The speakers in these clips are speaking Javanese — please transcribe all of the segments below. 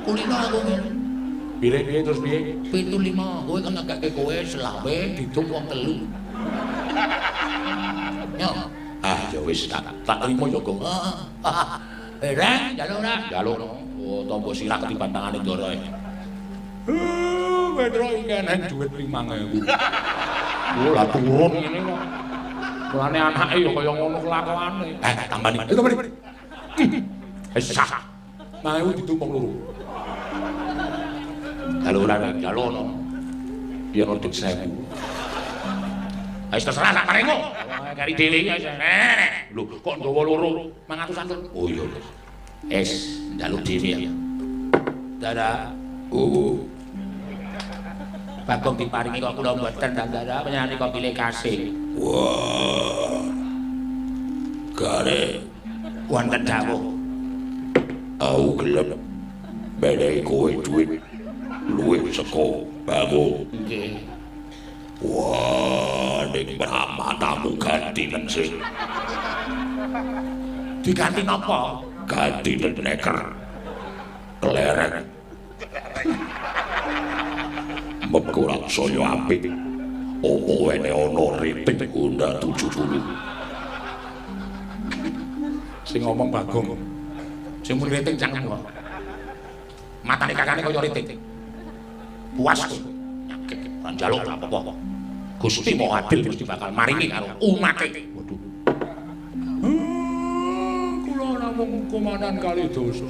Kulino aku ngene. Piye-piye terus piye? 75 kowe kan ngekeke kowe selawe didum wong telu. Yo. Ah ya wis tak trimo ya, Gong. Heeh. Reng, njaluk ora? Njaluk. Oh, tombo sirah ketiban tangane ndoroe. Petro iki eneng dhuwit 5000. Oh, lah turun ngene kok. Mulane anake ya kaya ngono kelakuane. Tambani. Tambani. Wis sah. 5000 didum wong loro. Jaluk ora njaluk ono. Ya ono dhuwit 1000. Wis terserah sak paringmu. Kari dhewe iki wis. Lho, kok nggawa loro 500-an to? Oh iya. Es njaluk dhewe ya. Dara. Oh. Bagong diparingi kok kula mboten Dara panjenengan kok pilih kasih. Wah. Gare wonten dawuh. Aku gelem menehi kowe dhuwit luwih saka Bagong. Nggih. Wah, ning matamu ganti sih. Diganti napa? Ganti neker. Kelereng. Mengko saya apik. Apa wene ana rating Honda 70. Sing ngomong Bagong. Sing muni rating cangkem kok. Matane kakane kaya rating. Puas kowe. Nyakit ora njaluk ora apa-apa. Gusti Maha Adil mesti bakal maringi karo umate. Waduh. Kula namung kumanan kali dosa.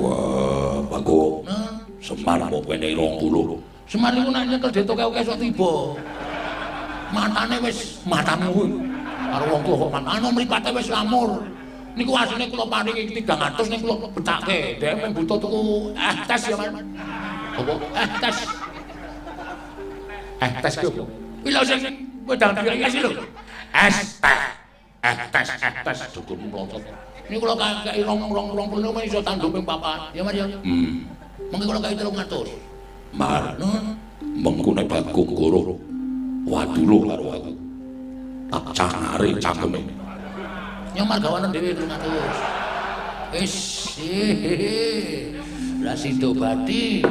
Wah, Bagong. Semar mbok wene 20. Semar niku nek nyekel detoke sok tiba. Matane wis matamu karo wong tuwa kok anu mripate wis lamur. Niku asline kula paringi 300 ning kula betake. Dhek mung butuh tuku tes ya, Mas. Apa? Tes. Tes ki opo? Kuwi lho sing wedang dhewe iki lho. Es teh. Tes tes dukun mlotot. Niku kula kei 2 20 iso tanduk ping 4. Ya Mas ya. Mengki kula kei 300. Mar. Mengko nek Bagong goro wadulo karo aku. Tak cangare cangkeme. Nyomar gawanen dhewe 300. Wis. Lah sido bati.